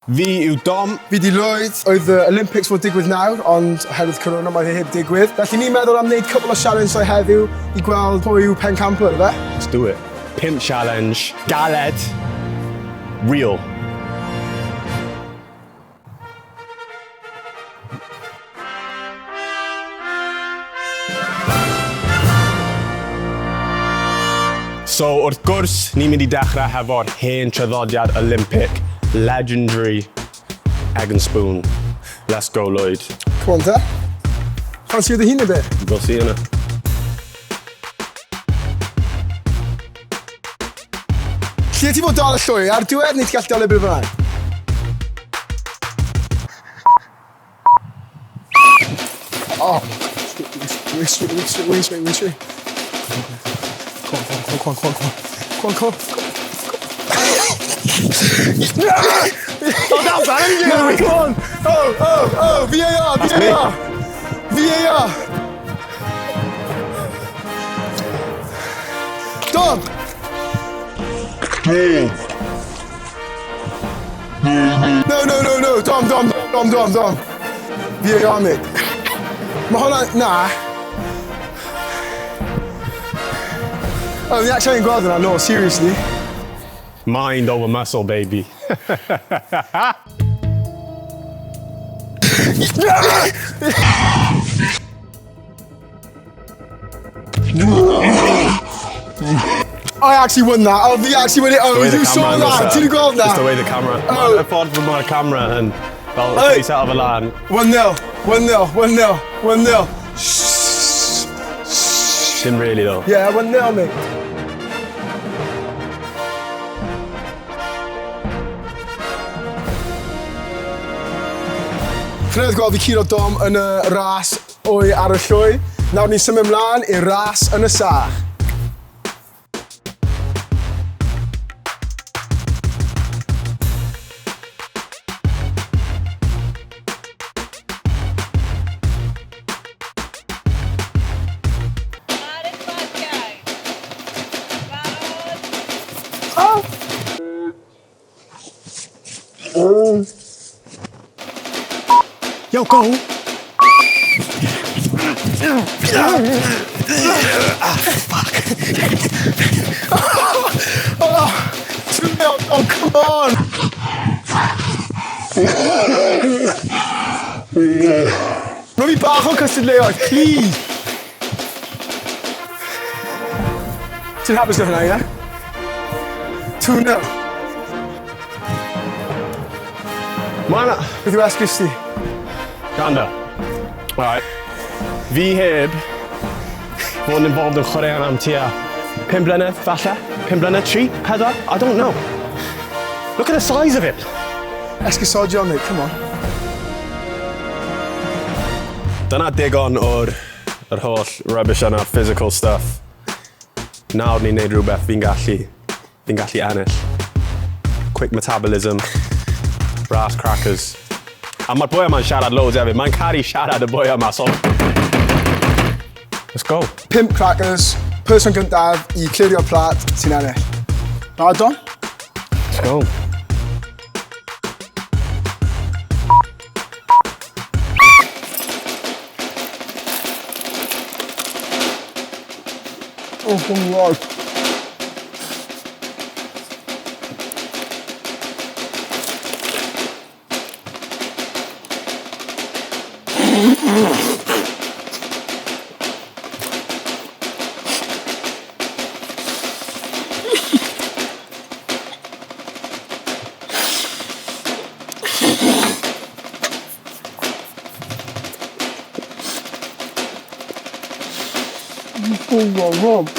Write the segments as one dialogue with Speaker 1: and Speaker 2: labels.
Speaker 1: Fi yw Dom.
Speaker 2: Fi 'di Lloyd. Oedd y Olympics fod digwydd nawr, ond oherwydd Corona mae fe heb digwydd. Felly ni'n meddwl am wneud cwpl o sialensau heddiw i gweld pwy yw pencampwr, ife?
Speaker 1: Let's do it. Pump challenge, galed, real. So, wrth gwrs, ni'n mynd i dechrau hefo'r hen traddodiad Olympic, legendary egg and spoon. Let's go, Lloyd.
Speaker 2: Come on, te. Ffansio dy hun neu be?
Speaker 1: We'll see yna.
Speaker 2: Lle ti fod dal y llwy? Ar diwedd neu ti gallu dal e bryd bynnag? Oh, wait, wait, wait, wait, wait, wait, wait. Come on, come on, come on, come on, come on. Come on, come on.
Speaker 1: Oh, that was
Speaker 2: No, come on. Oh, oh, oh, VAR, VAR. VAR. Dom! No, no, no, no, Dom, Dom, Dom, Dom, Dom. VAR, mate. Mae hwnna, na. Oh, fi actually yn gweld hwnna, no, seriously.
Speaker 1: Mind over muscle, baby.
Speaker 2: I actually won that. Oh, fi actually won it. Oh,
Speaker 1: The way the
Speaker 2: you saw
Speaker 1: camera angles
Speaker 2: that.
Speaker 1: are.
Speaker 2: Ti 'di gweld
Speaker 1: Just the
Speaker 2: that?
Speaker 1: way the camera.
Speaker 2: Oh.
Speaker 1: Mae'r ffordd mae'r camera yn fel
Speaker 2: Hey.
Speaker 1: face out of a lan.
Speaker 2: 1-0, 1-0, 1-0, 1-0. Shh.
Speaker 1: Dim really though.
Speaker 2: Yeah, 1-0, mate. Chi newydd gweld fi curo Dom yn y ras wy ar y llwy. Nawr ni'n symud mlaen i'r ras yn y sach.
Speaker 3: Ar eich marciau. Barod?
Speaker 1: Yo, go!
Speaker 2: 2-0, oh, come on! Rho fi bach o cystadleuaeth, please! Ti'n hapus gyda hwnna, ie? 2-0.
Speaker 1: Mae yna...
Speaker 2: Beth yw esgus ti?
Speaker 1: Gwrando. Alright. Fi heb fod yn involved yn chwaraeon am tua 5 blynedd, falle. 5 blynedd, 3, 4, I don't know. Look at the size of it.
Speaker 2: Esgusodion, mate, come on.
Speaker 1: Dyna digon o'r yr holl rubbish yna, physical stuff. Nawr ni'n neud rhywbeth fi'n gallu ennill. Quick metabolism, brass crackers. A mae'r boi yma'n siarad loads hefyd. Mae'n caru siarad y boi yma, so... Let's go.
Speaker 2: Pump crackers, person gyntaf i clirio'r plat sy'n ennill. Barod, Dom?
Speaker 1: Let's go.
Speaker 2: Oh, my God. Oh my God.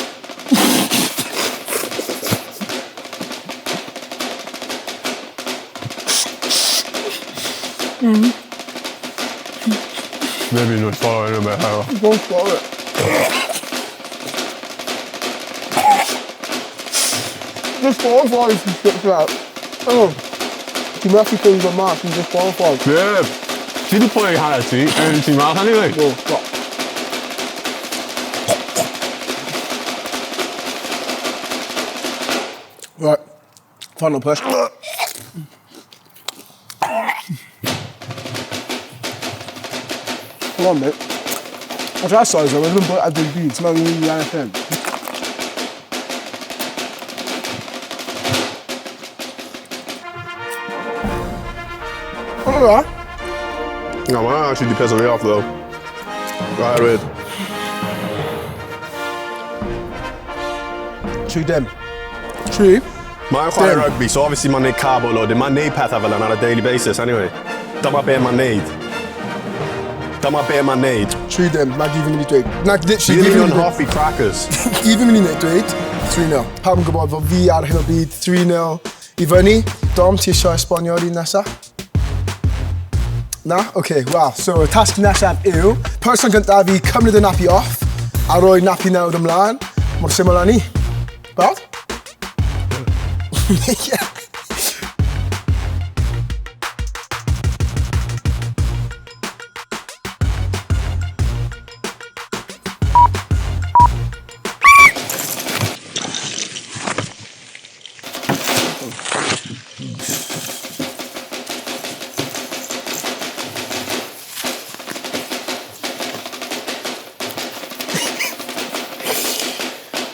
Speaker 1: Maybe not following a bit heno.
Speaker 2: Go for it. Disqualified if you stick out. Oh. Ti'n methu ffeindio mas yn disqualified.
Speaker 1: Yeah. Ti di pwy hanner ti, yn ti mas anyway.
Speaker 2: Oh, stop. Right. Final push. Come on, mate. Os that size, though, ddim yn bod ar byd, ti'n meddwl ni'n ennill hyn. O, na.
Speaker 1: No, mae'n actually di piss me off, though. Oherwydd,
Speaker 2: 3 dim. 3.
Speaker 1: Mae'n chwarae
Speaker 2: Dim.
Speaker 1: rugby, so obviously mae'n neud carbo loading. Mae'n neud pethau fel yna ar a daily basis, anyway. Dyma be mae'n neud. Dyma be mae'n neud.
Speaker 2: 3 dim. Na gyd fi'n mynd i dweud. Na,
Speaker 1: Fi
Speaker 2: literally,
Speaker 1: ddim
Speaker 2: gyd
Speaker 1: yn
Speaker 2: fi'n mynd i
Speaker 1: hoffi crackers.
Speaker 2: Gyd fi'n mynd i wneud dweud, 3-0. Pawb yn gwybod fod fi ar hyn o bryd 3-0 i fyny. Dom, ti eisiau esbonio'r un nesaf? Na? Oce, okay, wel, so y tasg nesaf yw, person gyntaf i cymryd y nappy off a rhoi nappy newydd ymlaen. Mor syml â ni. Barod? Yeah.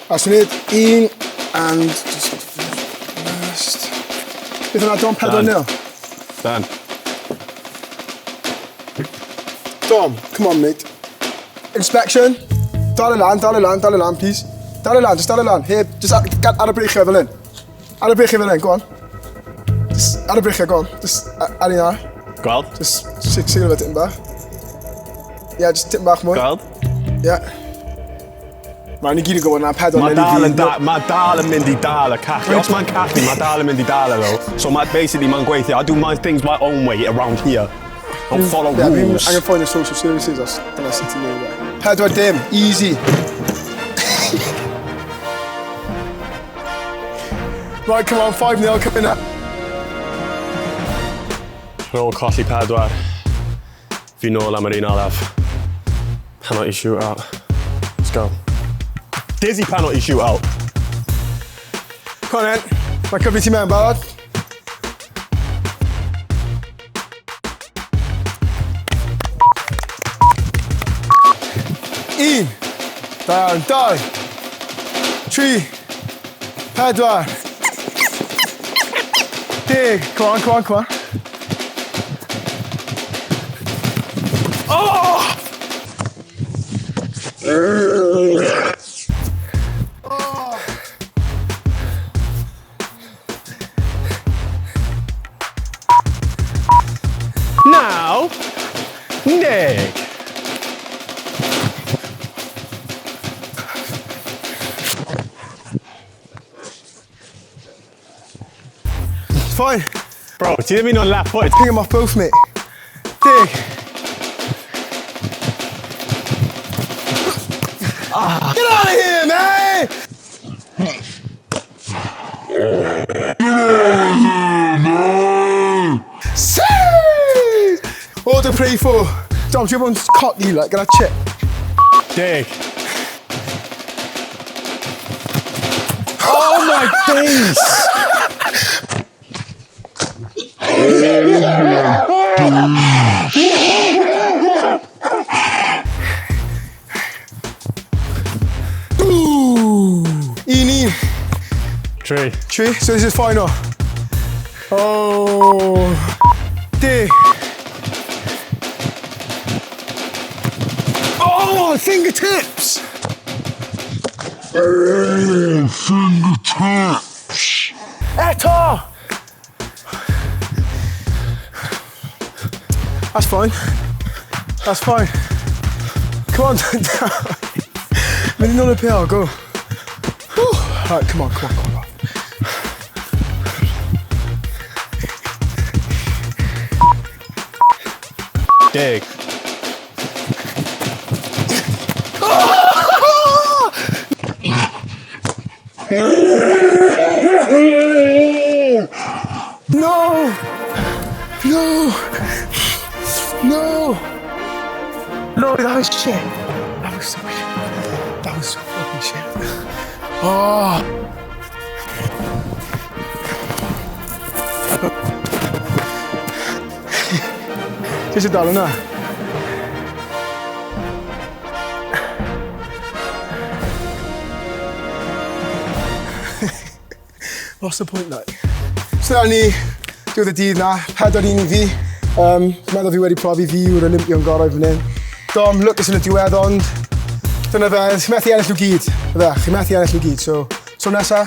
Speaker 2: A so wneud un and just first. Beth yna, Dom, 4
Speaker 1: Done.
Speaker 2: 0.
Speaker 1: Done.
Speaker 2: Dom, come on, mate. Inspection. Dal e lan, dal e lan, dal e lan, please. Dal e lan, just dal e lan. Here, just ar y breichiau fel hyn. Ar y breichiau fel hyn, go on. Just ar y breichiau, go on. Just ar un ar.
Speaker 1: Gweld?
Speaker 2: Just siglo fe tipyn bach. Yeah, just tipyn bach mwy.
Speaker 1: Gweld?
Speaker 2: Yeah. Mae ni gyd yn gwybod na 4
Speaker 1: Mae
Speaker 2: nil i
Speaker 1: dal
Speaker 2: fi.
Speaker 1: yn da, mae dal yn mynd i dal y cachu. Os mae'n cachu, mae dal yn mynd i dal e though. So mae basically mae'n gweithio. I do my things my own way around here. Don't follow
Speaker 2: Yeah, fi'n
Speaker 1: rules.
Speaker 2: angen ffonio social services os dyna sut ti'n neud e. 4 dim, easy. Right, come on, 5-0 coming up.
Speaker 1: Ar ôl colli 4. Fi nôl am yr un olaf. Penalty shootout. Let's go. Dizzy penalty shootout.
Speaker 2: Come on then. Mae cyfri ti mewn, barod? Un, da iawn, dau, tri, 4, 10. Come on, come on, come on. Oh! Oh!
Speaker 1: Now, Nick.
Speaker 2: It's fine.
Speaker 1: Bro, ti ddim un o'n left foot.
Speaker 2: Ping them off both, mate. 10. Get out of here, man! Save! All to pray for. Dom, do you want to cocky like gyda chip?
Speaker 1: 10. Oh my days!
Speaker 2: Ooh! 1-1.
Speaker 1: 3.
Speaker 2: 3, so this is final. Oh. 10. Oh, fingertips!
Speaker 4: Fingertips.
Speaker 2: Eto! That's fine. That's fine. Come on, Mynd i nôl y PL, go. Whew. Right, come on, come on, come on.
Speaker 1: 10.
Speaker 2: No! No! No! No, that was shit. That was so shit. That was so fucking shit. Oh. Ti eisiau dal hwnna? What's the point, like? So nawr ni, diwedd y dydd na, 4-1 i fi. Meddwl fi wedi profi fi yw'r Olympian gorau fan hyn. Dom, lwcus yn y diwedd, ond dyna fe, chi methu ennill nhw gyd. Fydde, chi methu ennill nhw gyd, so, so nesa,